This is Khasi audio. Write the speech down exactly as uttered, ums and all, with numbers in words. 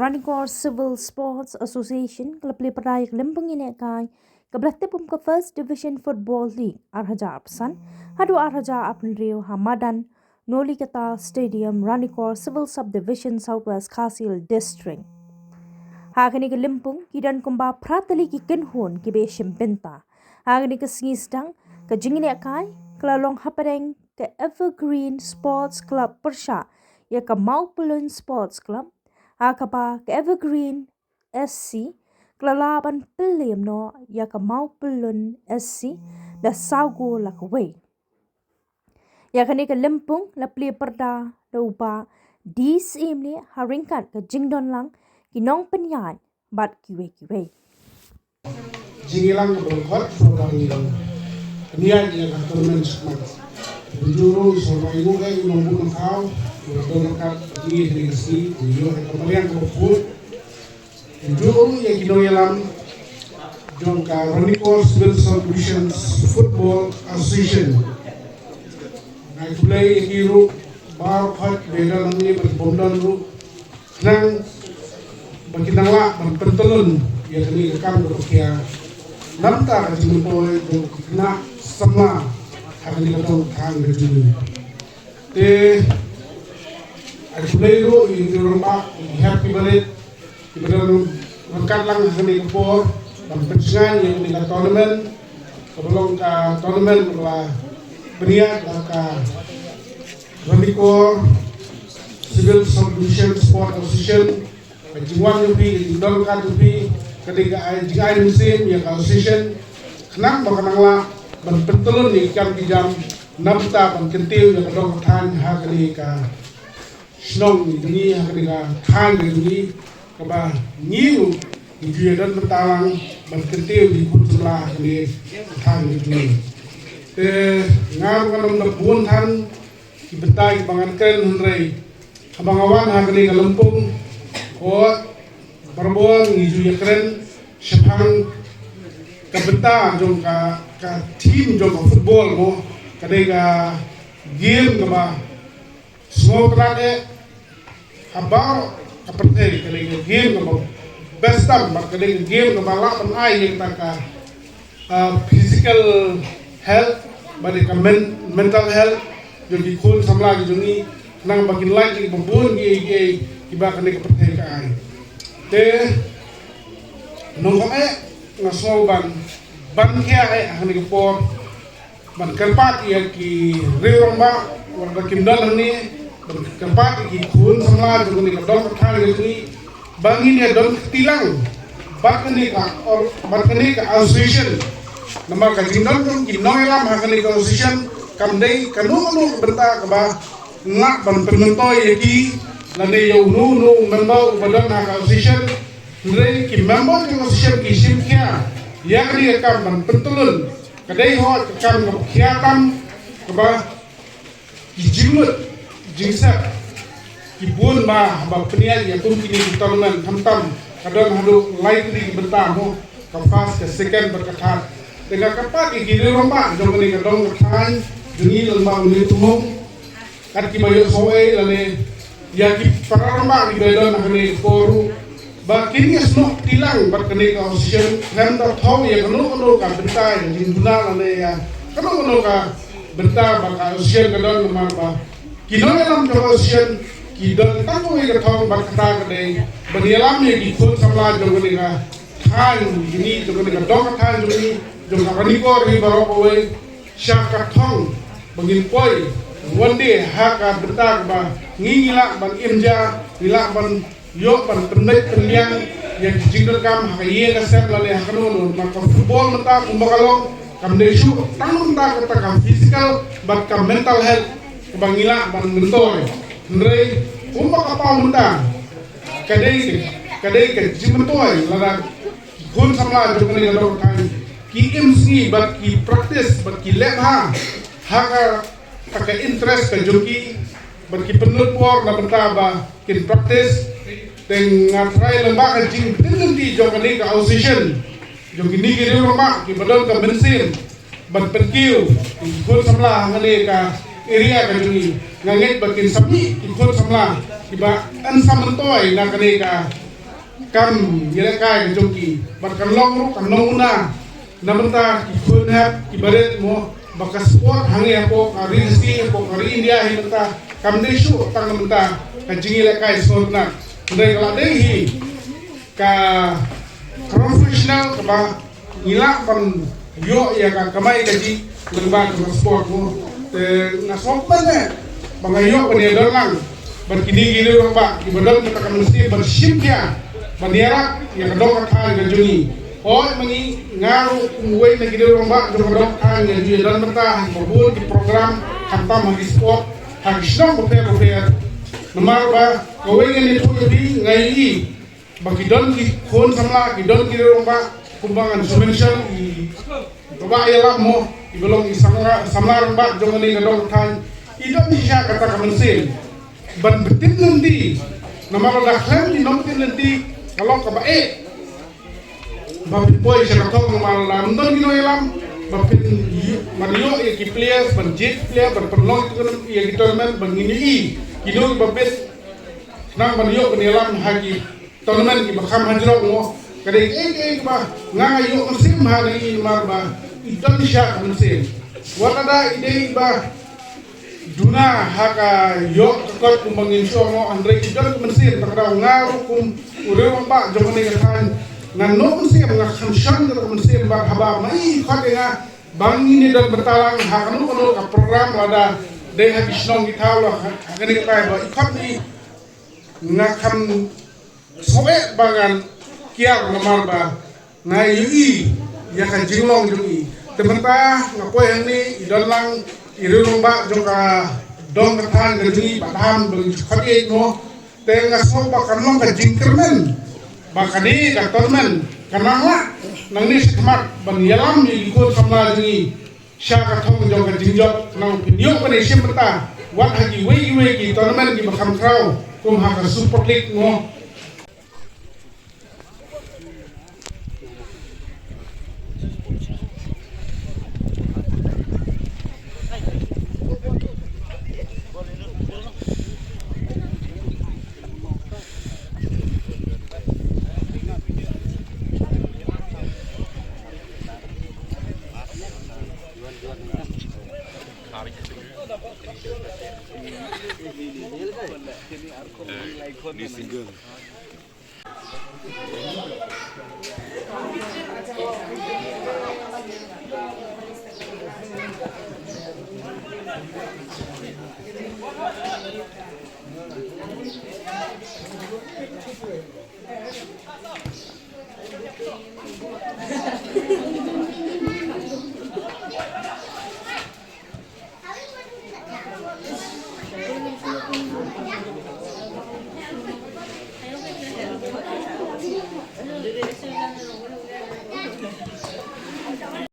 Ranikor Civil Sports Association ka la plie pyrda ïa ka lympung ïalehkai kaba la tip kum ka First Division Football League ar hajar arphew san haduh ar hajar arphew hynriew ha madan Nolikata Stadium, Ranikor Civil Subdivision, South West Khasi Hills District. Ha kane ka lympung ki don kumba phra tylli ki kynhun kiba ïashim bynta. Ha kane ka sngi sdang ka jingïalehkai ka la long hapdeng ka Evergreen Sports Club pyrshah ïa ka Mawpyllun Sports Club, ha kaba ka Evergreen S C ka la lah ban pynlem noh ïa ka Mawpyllun S C da saw gol la kawei. Ïa kane ka lympung la plie pyrda da u Bah D. Syiemlieh ha ryngkat ka jingdon lang ki nongpynïaid bad kiwei kiwei. Jingïalang kaba khot kaba ngi pynïaid ïa ka tournament shakmat. Bynta ruh sngewbha ïa u nongbuh nongthaw uba don ryngkat bad ngi ha kane ka sngi, u ïoh ïa ka mariang kaba khuid. Bynta ruh ïa ki nongïalam jong ka Ranikor Civil Subdivision Football Association. Nga ai khublei ïa ki ruh baroh kiba don hangne bad bym don ruh, khnang ba kin nang lah ban pyntylun ïa kane ka kam kaba khia. Namar ka jingmyntoi jong ki khynnah samla ha kane ka dong ka thaiñ ka jong ngi. Te ai khublei ruh ïa ki rangbah, ïa ki hep ki barit kiba don ryngkat lang ha kane ka por ban pynshngaiñ ïa kane ka tournament, kaba long ka tournament kaba la pynïaid da ka Ranikor Civil Subdivision Sport Association. Ka jingwan jong phi, ka jingdon ryngkat jong phi ka dei ka ai, jingai mynsiem ïa ka association, khnang ba kan nang lah ban pyntylun ïa ki kam ki jam, namar ban kyntiew ïa ka dong ka thaiñ ha kane ka shnong jong ngi, ha kane ka thaiñ jong ngi, kaba ngi ruh ngi ju ïadon bynta lang ban kyntiew ïa ki khun samla ha kane ka thaiñ jong ngi. Te nga ruh ngam da bun than ki bynta kiba ngan kren, hynrei haba nga wan ha kane ka lympung, ko barabor ngi ju ïakren shaphang ka bynta jong ka, ka theme jong ka football mo, ka dei ka game kaba sngewtynnat eh ha baroh ka pyrthei, ka dei ka game kaba best tam, bad ka dei ka game kaba lah ban ai ïa kata ka, ah, physical health bad ka men-, mental health jong ki khun samla ki jong ngi, khnang ba kin lait ïa kiba bun kiei kiei kiba kane ka pyrthei ka ai. Te nongkam eh, nga sngew ban, ban khia eh ha kane ka por ban kyrpad ïa ki riew rangbah, wat ba kim don hangne, ban kyrpad ïa ki khun samla jong kane ka dong ka thaiñ ka jong ngi, ba ngin ïa don kti lang bad kane ka or-, bad kane ka association. Namar ka jingdon jong ki nongïalam ha kane ka association kam dei kano kano ka bynta kaba nga lah ban pynmyntoi ïa ki lane ïa uno uno u member uba don ha ka association. Hynrei ki member jong ka association ki shim khia ïa kane ka kam ban pyntylun. Ka dei hooid ka kam kaba khia tam, kaba ki jingmut jingsep ki bun, ba haba pynïaid ïa kum kine ki tournament, khamtam ka don haduh lai tylli ki bynta mo, ka first, ka second bad ka third. Te nga kyrpad ïa ki riew rangbah jong kane ka dong ka thaiñ jong ngi, lyngba une u thong, kat kiba ïohsngew ei lane ïa ki para rangbah kiba don ha kane ka por ruh, ba kin ïasnoh kti lang bad kane ka association, khlem da thaw ïa kano kano ka bynta ïa ka jingduna lane ïa kano kano ka bynta ba ka association ka don, namar ba ki nongïalam jong ka association ki don tang kawei ka thong, bad kata ka dei ban ïalam ïa ki khun samla jong kane ka thaiñ jong ngi, jong kane ka dong ka thaiñ jong ngi, jong ka Ranikor hi baroh kawei, sha ka thong ba ngin poi one day ha ka bynta kaba ngi, ngi lah ban im ja, ngi lah ban ïoh ban pynbeit pynbiang ïa ki jingdonkam ha ka ïing ka sem lane ha kano kano. Namar ka football mynta kumba ka long, kam dei shuh tang mynta kata ka physical bad ka mental health kaba ngi lah ban myntoi. Hynrei kumba ka paw mynta, ka dei, ka dei ka jingmyntoi lada ki khun samla jong kane ka dong ka thaiñ ki im sngi bad ki practice bad ki leh bha ha ka, ha ka interest ka jong ki, bad ki pynlut por na bynta ba kin practice. Te nga trai lyngba ka jingpynlong jong kane ka association, jong kine ki riew rangbah kiba don ka mynsiem ban pynkiew ki khun samla ha kane ka area ka jong ngi, nga ngeit ba kin sa mih ki khun samla kiba yn sa myntoi na kane ka kam ïalehkai ka jong ki. Bad kan long ruh ka nonguna na bynta ki khun hep ki barit mo, ba ka sport hangne hapoh ka ri Khasi, hapoh ka ri India hi mynta kam dei shuh tang na bynta ka jingïalehkai sngewtynnat. Hynrei ka la dei hi ka professional kaba ngi lah ban ïoh ïa ka kamai kajih lyngba ka sport mo. Te nga sngewbha ne ba nga ïoh ban ïa don lang bad kine ki rangbah kiba don kata ka mynsiem ban shim khia ban ïarap ïa ka dong ka thaiñ ka jong ngi. Hooid ma ngi, nga ruh kum uwei na ki rangbah jong ka dong ka thaiñ ka jong ngi don bynta ha kiba bun ki program, khamtam ha ki sport, ha ki shnong bapher bapher. Namar ba kawei ngan ïathuh ïa phi, nga ïohi ba ki don ki khun samla, ki don ki rangbah, kumba ngan shu mention i Bah Ïalam mo, iba long i samla, samla rangbah jong kane ka dong ka thaiñ. I don shisha kata ka mynsiem ban btin lynti. Namar lada khlem i nongtin lynti ka long kaba eh ba phin poi sha ka thong, namar lada ym don ki nongïalam ba phin ïoh, ban ïoh ïa ki players, ban jied ki player, ban pynlong ïa ki tournament, ban ngin ïohi kino kiba bit. Khnang ban ïoh ban ïalam ha ki tournament kiba kham hajrong mo. Ka dei kaei kaei kaba nga nga ïoh mynsiem ha ngi, namar ba i don shisha ka mynsiem. Wat lada i dei ba duna ha ka ïoh ka kot kumba ngin shu ong mo, hynrei i don ka mynsiem. Tang da nga ruh kum u rangbah jong kane ka thaiñ nga noh mynsiem, nga kham shong da ka mynsiem bad haba ma i khot ïa nga ba ngin ïa don bynta lang ha kano kano ka program, lada dei ha ki shnong ki thaw la ha kane ka thaiñ ba i khot ïa nga, kham sngewbha ba ngan kiar namar ba nga ïohi ïa ka jinglong jong i. Te mynta nga poi hangne i don lang i rangbah jong ka dong ka thaiñ ka jong i, Bah Dham, ba ngi ju khot ïa i mo. Te nga sngewbha ba kan long ka jingkyrmen ba kane ka tournament kan nang lah nangne shakhmat ban ïalam ïa ki khun samla jong i sha ka thong jong ka jingjop, nang pynïoh ban ïashim bynta wat ha kiwei kiwei ki tournament kiba kham khraw kum ha ka Super League mo.